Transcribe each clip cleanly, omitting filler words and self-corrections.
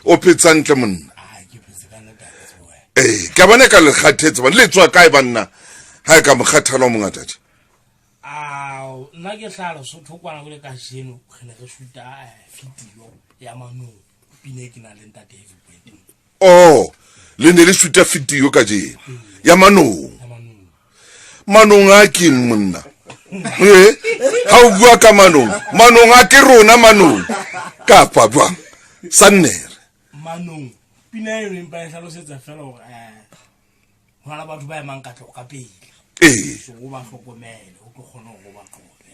O phetse hantle monna? Ee, ke a bona ka le kgathetse bana. Le tswa kae banna? Ha e ka mokgathala o mongata tje. Ao, nna ke hlaha Lesotho kwana ko le kajeno re ne re shuta video ya manong pina e ke nang le ntate Heavy Point. Oh, le ne le shuta video kajeno ya manong. Manong a keng monna? Ee, ha o bua ka manong, manong a ke rona manong. Kapa jwang? Sannere. Manong, pina eno empa e hlalosetsa fela hore eh ho na le batho ba emang katleho ka pele. Ee. So o ba hlokomele, o tlo kgone hore o ba qobe.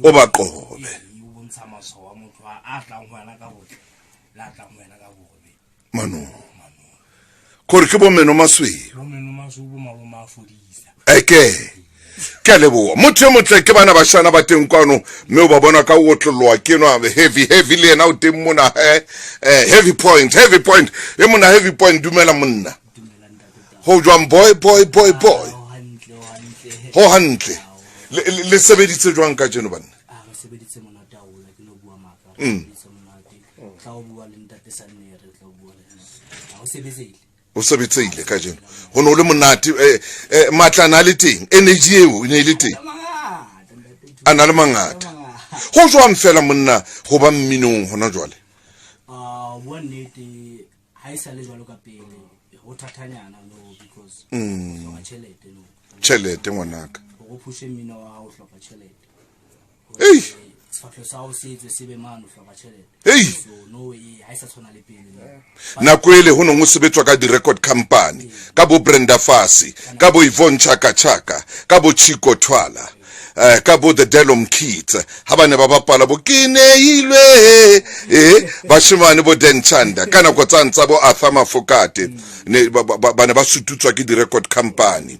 O ba qobe. Ee, o bontsha matshwao a motho a tlang ho wena ka botle le a tlang ho wena ka bobe. Manong. Kore ke bo meno masweu. Bo meno masweu bo malome a fodisa. Eke. Ke a leboha. Motho e motle ke bana bashana ba teng kwano mme o ba bona ka o otloloa ke nwa heavy heavy le yena o teng mona he eh, heavy point heavy point e mona heavy point dumela monna. Ho jwang boy boy boy boy. Ho hantle. Le sebeditse jwang ka jeno banna? A re sebeditse monate haholo ke no bua maka. Re sebeditse monate. Tla o bua le ntate Sanne re tla o bua le nna. Ha o sebetseile. O sebetseile ka jeno. Ho ne ho le monate eh, eh, matla a na le teng. Energy eo e ne e le teng. A na le mangata. Ho jwang fela monna ho ba mminong hona jwale? Ah, bua nnete ha e sa le jwalo ka pele ho thathanyana no because o hloka tjhelete no. Tjhelete ngwanaka. Hore o phushe mmino wa hao o hloka tjhelete. Ei. Sefatlho sa hao se etswe se be mane o hloka tjhelete. Ei. So no e ha e sa tshwana le pele no. Nako ele ho neng ho sebetswa ka di-record company ka bo Brenda Fassie ka bo Yvonne Chaka Chaka ka bo Chico Twala eh, ka bo The Delom Kids ha ba ne ba bapala bo ke neilwe eh bashemane bo Dan Chanda ka nako tsane tsa bo Arthur Mafokate ne ba, ba, ba ne ba sututswa ke di-record company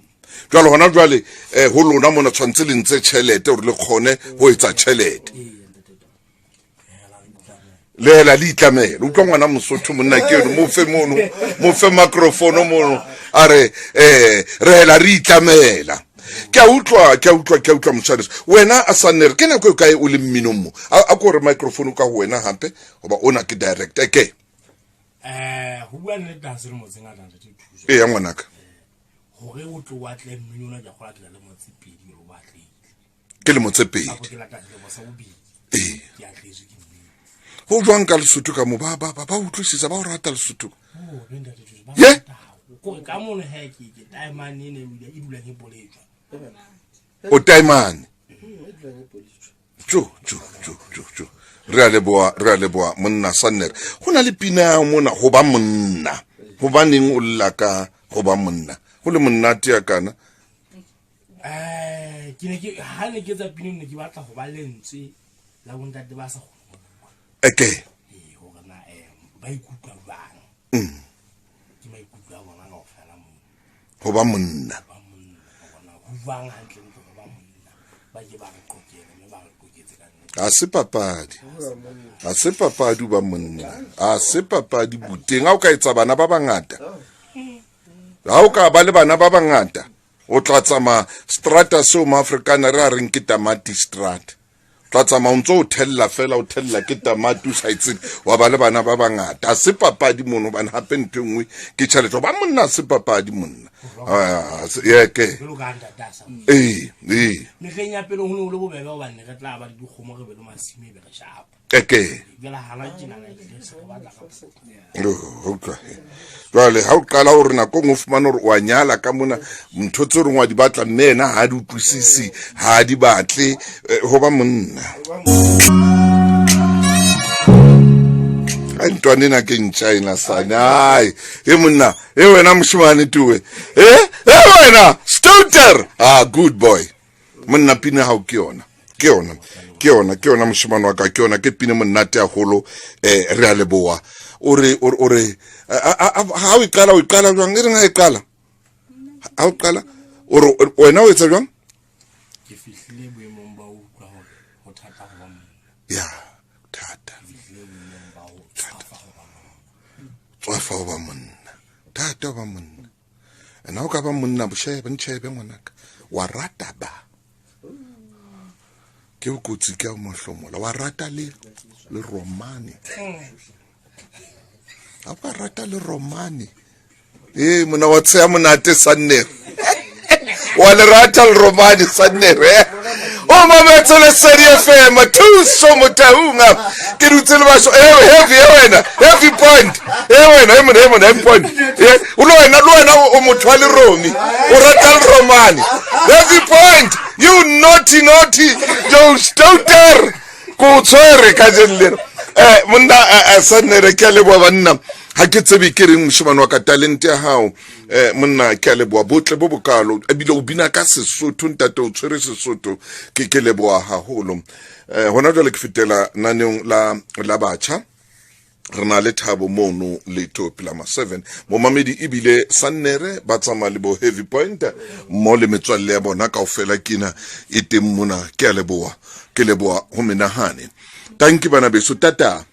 jwale hona jwale eh, ho lona mona tshwanetse le ntse tjhelete hore le kgone ho etsa tjhelete le hela le itlamele utlwa ngwana mosotho monna ke eno mo fe mono mo fe microphone mono a re eh re hela re itlamela ke a utlwa ke a utlwa ke a utlwa motshwareso wena a sanere ke nako e kae o le mminong mo a ko re microphone ka ho wena hape goba ona ke direct eke eh ho bua nnete ha se lemo tse ngata ntate Thuso ee ya ngwanaka hore o tlo wa tle mmino ona ke a kgola ke na le motse pedi o batlehile ke lemo tse pedi ee go jwang ka lesotho ka mo ba ba ba utlwisisa ba o rata lesotho ye o taemane jo jo jo jo jo re a leboa re a leboa monna sanner go na le pina mona go ba monna gobaneng o lla ka go ba monna go le monnate ya kana Eh, ke ne ke ha ne ke tsa pina ne ke batla go ba lentswe la bontate ba sa kgone go bua eke ee gore na ba ikutlwa jwang ke maikutlo a bona kaofela moo go ba monna ba monna gore na ho jwang hantlentle go ba monna ba ke ba re qokele mme ba re qoketse ka nnete ga se papadi ga se papadi ba monna ga se papadi buteng ga o ka etsa bana ba bangata ga o ka ba le bana ba bangata O tla tsamaya strata seo maafrikana re a reng ke tamati strata. Tla tsamaya o ntse o thella fela o thella ke tamati o sa e tsebe wa ba le bana ba bangata. Ha se papadi mono hobane hape ntho e nngwe ke tjhelete. Ba monna ha se papadi monna. Ah, yeke. Jwalo ka ha ntate a sa Ee, ee. Mehleng ya pele ho ne ho le bobebe hobane re tla ba le dikgomo re be le masimo e be re shapa. Eke. Jwale hana tjena na ke se re batla ka utlwa jwale ha o qala gore nako nngwe o fumane gore wa nyala ka mona ntho tse reng wa di batla mme ena ha di utlwisise ha di batle eh, ho ba monna ai ntwane ena ke ntša ena sane ai e monna e wena moshimane tuwe e e wena stouter ah good boy monna pina hao ke yona ke yona ke yona ke yona moshimane wa ka ke yona ke pine monate haholo eh re a leboa o re o re ha o qala o qala jwang e reng ha e qala ha o qala o re wena o etsa jwang ke fihlile boemong ba utlwa hore ho thata ho ba monna ya thata tswafa ho ba monna thata ho ba monna ena o ka ba monna boshebe ntšhebe ngwanaka wa rata ba Ke kotsi ke ya mahlomola. Wa rata le le romane. Ha ba rata le romane. Ee mona wa tsheya monate sannere. Wa le rata le romane sannere. Eh? O mametse Lesedi FM thuso motaunga. Ke dutse le basho eh heavy eh wena heavy point. Eh wena eh mona eh mona heavy point. Eh o le wena le wena o motho wa leromi. O rata le romane. Heavy point. You naughty naughty. You stouter. Ko tshwere ka jeng lena. Eh monna a sannere ke a leboha banna. Ha ke tsebe ke reng moshemane wa ka talente ya hao. Eh monna ke a leboha botle bo bokalo ebile o bina ka Sesotho ntate o tshwere Sesotho ke ke leboha haholo. Eh hona jwale ke fetela naneong la la batjha. Re na le thabo mono le topi la ma 7 momamedi ebile sannere ba tsamaya le bo heavy point mo le metswalle ya bona kaofela kena e teng mona. Ke a leboha, ke leboha ho menahane. Tanki bana beso, tata.